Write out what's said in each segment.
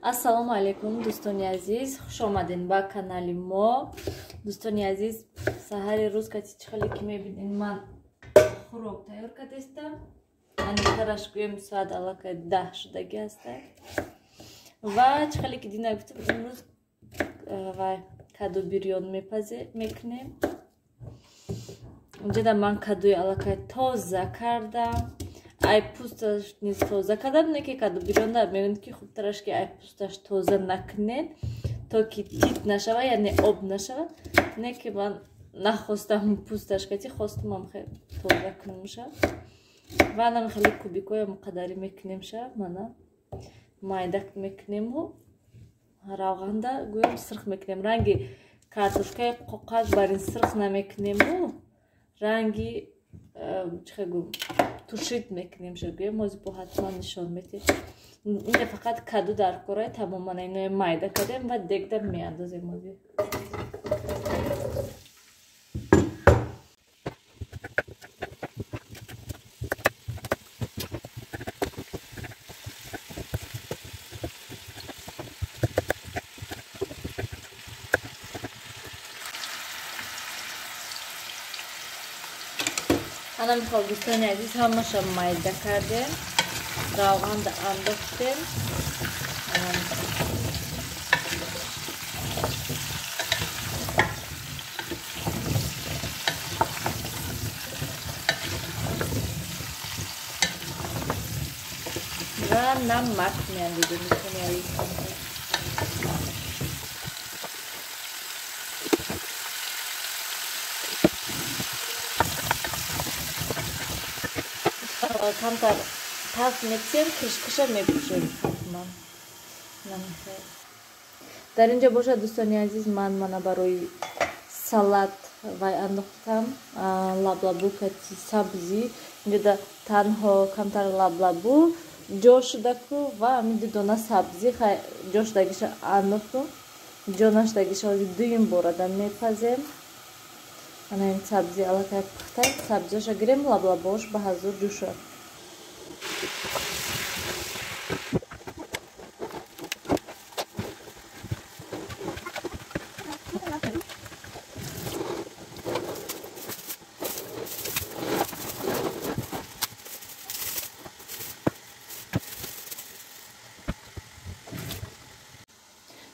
Ассалому алайкум, дӯстони азиз, хуш омадед ба канали мо. Дӯстони азиз, саҳари рӯз кати чӣ хеле ки мебинед, ман хӯрок тайёр кардастам. Аниқтараш гӯем, соат аллакай 10 шудагӣ ҳаста. Ва чӣ хеле ки дина гуфтам, имрӯз вай каду бирён мекунем. Инҷода ман кадуи аллакай тоза кардам. Ай пӯсташ низ тоза кардам, не ки каду бирёнда мегӯянд ки хубтараш ки ай пӯсташ тоза накунед, то ки тит нашава, яъне об нашава. Не ки ман нахостам пӯсташ кати, хостумам хеле тоза кунамша. Ва нам хеле кубикоям қадари мекунемша, мана майда мекунему равғанда гӯям сирх мекунем. Ранги картошкаи қоқак бар ин сирх намекунему, ранги чӣ гӯм, тушит мекунем шо, гӯем ҳозир бо ҳатман нишон метем. Ина фақат каду дар корай, тамоман иное майда кардем ва дегда меандозем ҳозир. Ана михол, дӯстони азиз, ҳамаша майда кардем, равғанда андохтем. Ва намак меандозем, дӯстони азиз. Камтар таф метиҳем, кишкиша мепӯшем ҳатман. Дар инҷо бошад, дӯстони азиз, ман мана барои салат вай андохтам, лаблабу кати сабзӣ. Инҷода танҳо камтар лаблабу ҷо шудаку ва ҳамин ду дона сабзӣ ҷо шудагиша андохтум. Ҷо нашудагиша ҳозир дуюм борада мепазем. Ана ин сабзӣ аллакай пухта, сабзиҳоша гирем, лаблабуош ба ҳазур ҷӯшад.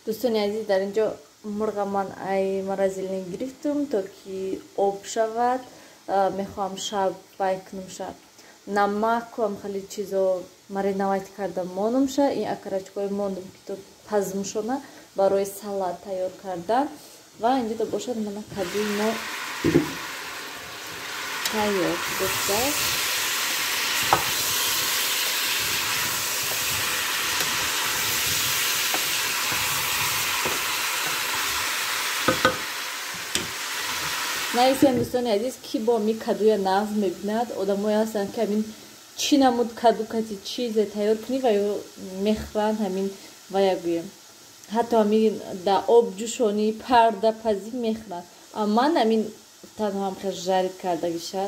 Дӯстони азиз, дар инҷо мурға ман ай морозильник гирифтум, то ки об шавад. Мехоҳам шаб вай кунум, шаб намакуам хеле чизо мариновать карда монумша. Ин окорочкои мондум ки то пазмшона барои салат тайёр кардан. Ва инҷода бошад, мана кадуи мо тайёр шудааст. Нависем, дӯстони азиз, ки бо ми кадуя нағз мебинад. Одамое ҳастанд ки ҳамин чӣ намуд каду кати чизе тайёр кунӣ ва ё мехӯранд ҳамин вая гӯем. Ҳатто ҳамин да об ҷӯшонӣ, парда пазӣ мехӯранд. Аммо ман ҳамин танҳо ҳам хел жарит кардагиша,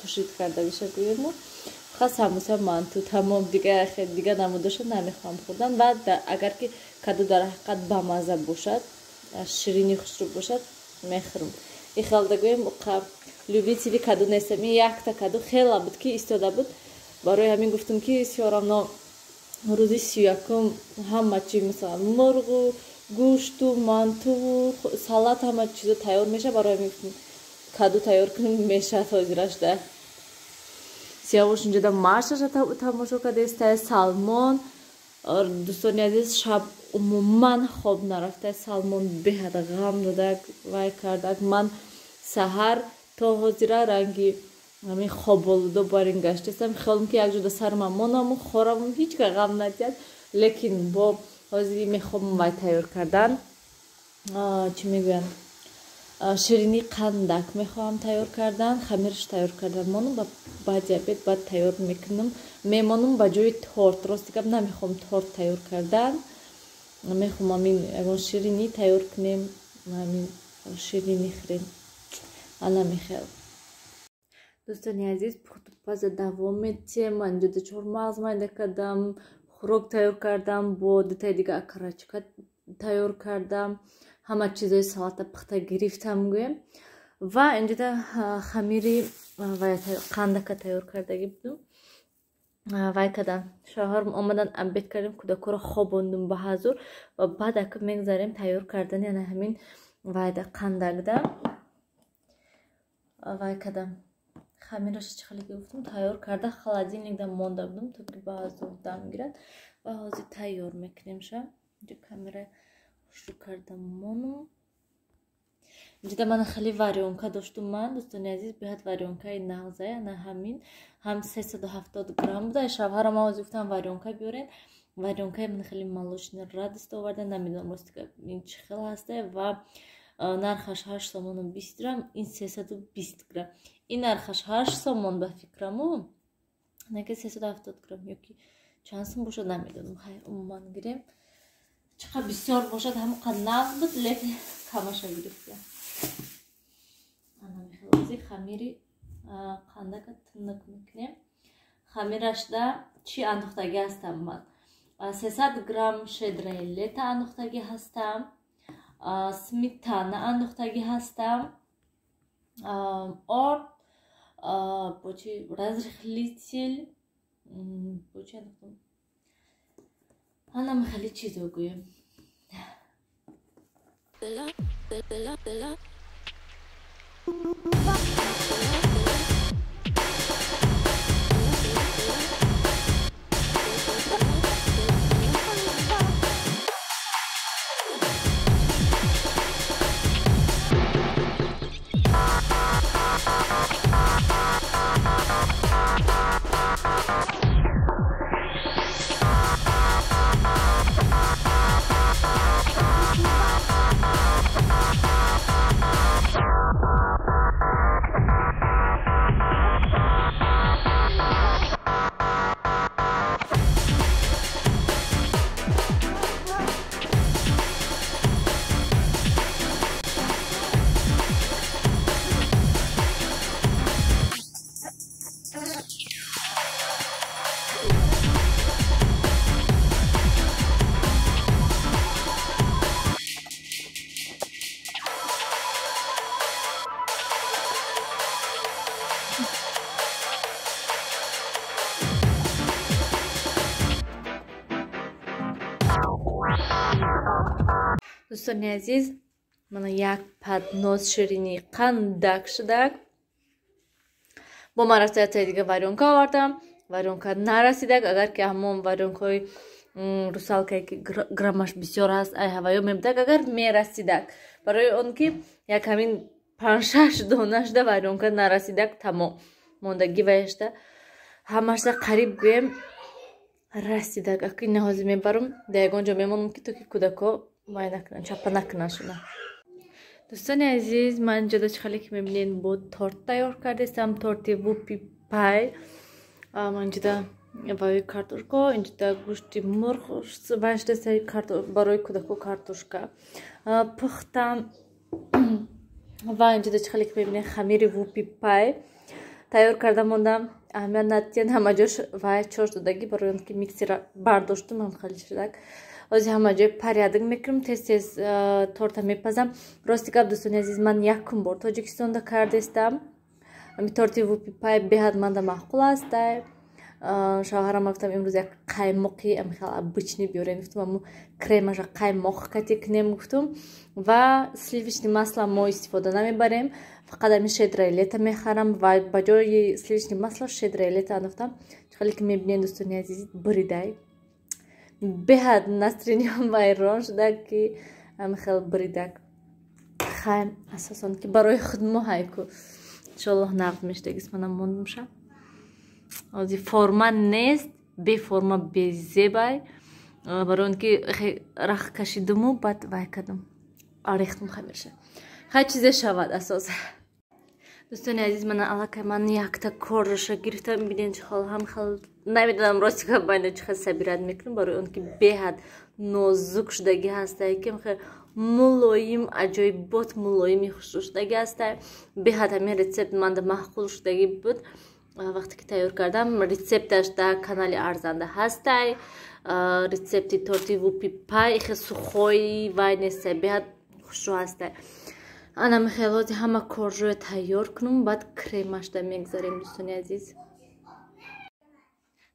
тушит кардагиша гӯему, фақат самбуса, манту, тамом, дига намудоша намехоҳам хӯрдан. Ва агар ки каду дар ҳақиқат бамаза бошад, ширини хушрӯ бошад, мехӯрам. Ихалдагӯем любители каду нестам. Ин якта каду хела буд ки истода буд. Барои ҳамин гуфтум ки сёравно рӯзи 31-ум ҳама чи, масалан мурғу гӯшту мантуву салат, ҳама чизо тайёр мешавад. Барои ҳамин гуфтум каду тайёр кунем, мешавад ҳозирашда. Сиёвуш инҷода машаша тамошо кардааст, Салмон. Дӯстони азиз, шаб умуман хоб нарафта. Салмон беҳад ғам додак, вай кардак. Ман саҳар то ҳозира ранги ҳамин хоболудо бар ин гаштастам. Хиёлам ки якҷода сарма монаму хораму ҳеҷ ка ғам надиҳад, лекин бо ҳозир мехоҳам вай тайёр кардан, чӣ мегӯянд, ширинии қандак мехоҳам тайёр кардан, хамираш тайёр кардан монум ва баъди обед баъд тайёр мекунам. Мемонум ба ҷои торт. Рости гап, намехоҳам торт тайёр кардан, мехоҳам ҳамин ягон ширинӣ тайёр кунем, ҳамин ширинӣ хӯрем. Ана мехел. Дӯстони азиз, пухтупаза давом метиҳем. Ман инҷода чормағз майда кардам, Хӯрок тайёр кардам, бо дутаи дига окорочка тайёр кардам, ҳама чизои салата пухта гирифтам гӯем. Ва инҷода хамири қандака тайёр кардагӣ будум. Вай кардам, шавҳарам омадан, обед кардем, кӯдакҳоро хобондум ба ҳазур ва баъд ака мегзарем тайёр кардани ана ҳамин вайда қандакда. Вай кардам, хамираш чӣ хеле гуфтум тайёр карда холодильникда монда будум, то ки ба ҳазур дам гирад ва ҳозир тайёр мекунемша. Инҷо камера хушрӯ карда монум. Инҷода мана хеле варёнка доштум ман, дӯстони азиз, беҳад варёнкаи нағзая, ана ҳамин ҳам 370 грамм буда. Шавҳарам ҳозир гуфтам варёнка биёрен, варёнкаи ман хеле молочный радость оварда, намедонам рости ин чӣ хел ҳаста ва нархаш 8 сомону 20 грамм, ин 320 грамм. Ин нархаш 8 сомон ба фикраму, неки 370 грамм ёки чанд сум бошад намедонам. Хай, умуман гирем, чӣ қадр бисёр бошад ҳамон қадр нағз буд, лекин камаша гирифтем. Ана мехелози хамири қандака тунук мекунем. Хамирашда чӣ андохтагӣ ҳастам ман? 300 грамм щедрое лето андохтагӣ ҳастам, сметана андохтагӣ ҳастам, орд, бо чи разрыхлитель, бо чи андохтам? Ана хеле чизо гӯем. Дӯстони азиз, мана як поднос ширинии қандак шудак. Бо ман рафта яктаи дига варёнка овардам, варёнка нарасидак. Агар ки ҳамон варёнкаҳои русалкае ки граммаш бисёр ҳаст, ай ҳаваё мебудак, агар мерасидак. Барои он ки як ҳамин панҷ-шаш дона шуда варёнка нарасидак, тамом мондагӣ ваяшта ҳамашда қариб гӯем расидак. Аки ина ҳозир мебарам, дар ягон ҷо мемонам ки то ки кӯдакҳо вай накунанд, чапа накунанд шуда. Дӯстони азиз, ман инҷода чӣ хеле ки мебинед бо торт тайёр кардастам, торти вупи пай. Ман инҷода ваи картошка, инҷода гӯшти мурғ вай шуда барои кӯдакҳо картошка пухтам ва инҷода чӣ хеле ки мебинед хамири вупи пай тайёр карда мондам. Аҳамият надиҳед, ҳама ҷош вай чош додагӣ, барои он ки миксера бардоштум ҳам хеле шудак. Ҳозир ҳама ҷой порядок мекунам, тез тез торта мепазам. Рости гап, дӯстони азиз, ман якум бор Тоҷикистонда кардестам. Ами торти вупи пай беҳад манда маъқул аст. Шавҳарам гуфтам имрӯз як қаймоқи амихел обычный биёрем, гуфтум, аму кремаша қаймоқ кати кунем гуфтум. Ва сливочный масло мо истифода намебарем, фақат ами щедрое лето мехарам ва ба ҷои сливочный масло щедрое лето андохтам. Чӣ хеле ки мебинед, дӯстони азиз, буридай, беҳад настроениям вайрон шуда ки амихел буридак. Хай, асосан ки барои худмо ҳайку иншоаллоҳ нағз мешудагист. Манам мондумша, ҳозир форма нест, беформа безебай, барои он ки рах кашидуму баъд вай кардум, арехтум хамирша. Хай, чизе шавад асос. Дӯстони азиз, мана аллакай ман якта коржаша гирифтам, бинед чӣ хел ҳам хел намедонам рости гап байна чӣ хел собирать мекунам, барои он ки беҳад нозук шудагӣ ҳастае, ки хел мулоим, аҷоибот мулоими хушрӯ шудагӣ ҳастае. Беҳад ҳамин рецепт манда маъқул шудагӣ буд вақте ки тайёр кардам. Рецепташ дар канали арзанда ҳастай. Рецепти торти вупи пай ихе сухой вай неста, беҳад хушрӯ ҳаста. Ана михел ҳози ҳама коржоя тайёр кунум, баъд кремашда мегзарем, дӯстони азиз.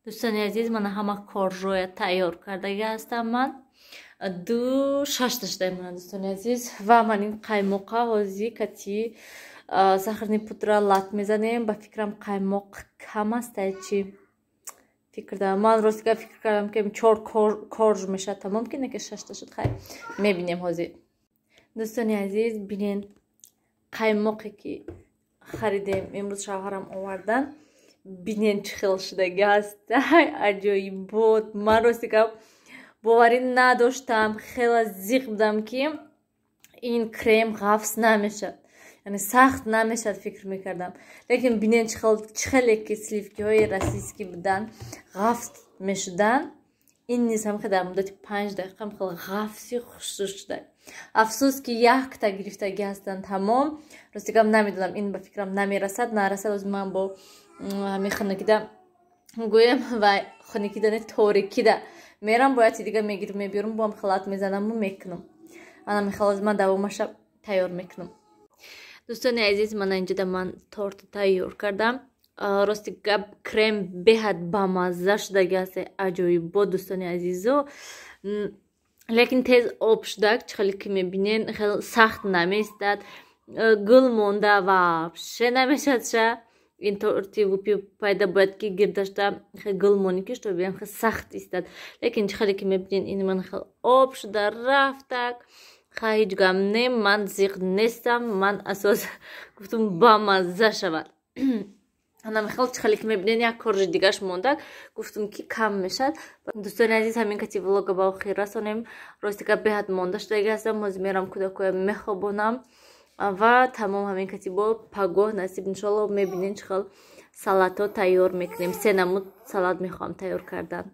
Дӯстони азиз, мана ҳама коржоя тайёр кардаги ҳастам ман. Ду шашта шуда мана, дӯстони азиз. Ва ман ин қаймоқа ҳози кати сахарный пудра лат мезанем. Ба фикрам, қаймоқ кам аст, чи фикр дорам. Ман ростига фикр кардам, ки чор корж мешавад, тамом, ки не ки шашта шуд. Хайр, мебинем ҳозир. Дӯстони азиз, бинен, қаймоқе ки харидем имрӯз, шавҳарам овардан, бинен, чӣ хел шудаги аст. Аҷоибот! Ман рости гап боварӣ надоштам, хела зиқ будам, ки ин крем ғафс намешавад, яъне сахт намешавад, фикр мекардам. Лекин бинен, чӣ хеле ки сливкиҳои российский будан, ғафс мешуданд, ин низ ҳам дар муддати 5 дақиқа хел ғафси хушрӯ шуда. Афсӯс, ки якта гирифтагӣ ҳастанд, тамом. Рости гап намедонам, ин ба фикрам намерасад, нарасад. Оз ман бо ҳамин хунукида гӯем ва хунукида не, торикида мерам, бояд дига мегирам, мебиёрам, боам халат мезанаму мекунам. Ана михел ман давомаша тайёр мекунам. Дӯстони азиз, мана инҷода ман торт тайёр кардам. Рости гап, крем беҳад бамазза шудаги аст, аҷоибот, дӯстони азизу. Лекин тез об шудак, чӣ хеле ки мебинен, хеле сахт намеистад, гул монда вообще намешад ша. Ин торти вупи пайда бояд ки гирдашта гул монӣ, ки чтобы хел сахт истад. Лекин чӣ хеле ки мебинен, ин ман хел об шуда рафтак. Ха, ҳеҷ гам не, ман зиқ нестам, ман асос гуфтум бамазза шавад. Ана михел, чӣ хеле ки мебинен, як коржи дигаш мондак, гуфтум ки кам мешад. Дӯстони азиз, ҳамин кати влога ба охир расонем. Рости гап, беҳад монда шудаги ҳастам. Ҳозир мерам, кӯдакоя мехобонам ва тамом. Ҳамин кати бо пагоҳ насиб, иншолло, мебинен, чӣ хел салатҳо тайёр мекунем. Се намуд салат мехоҳам тайёр кардан.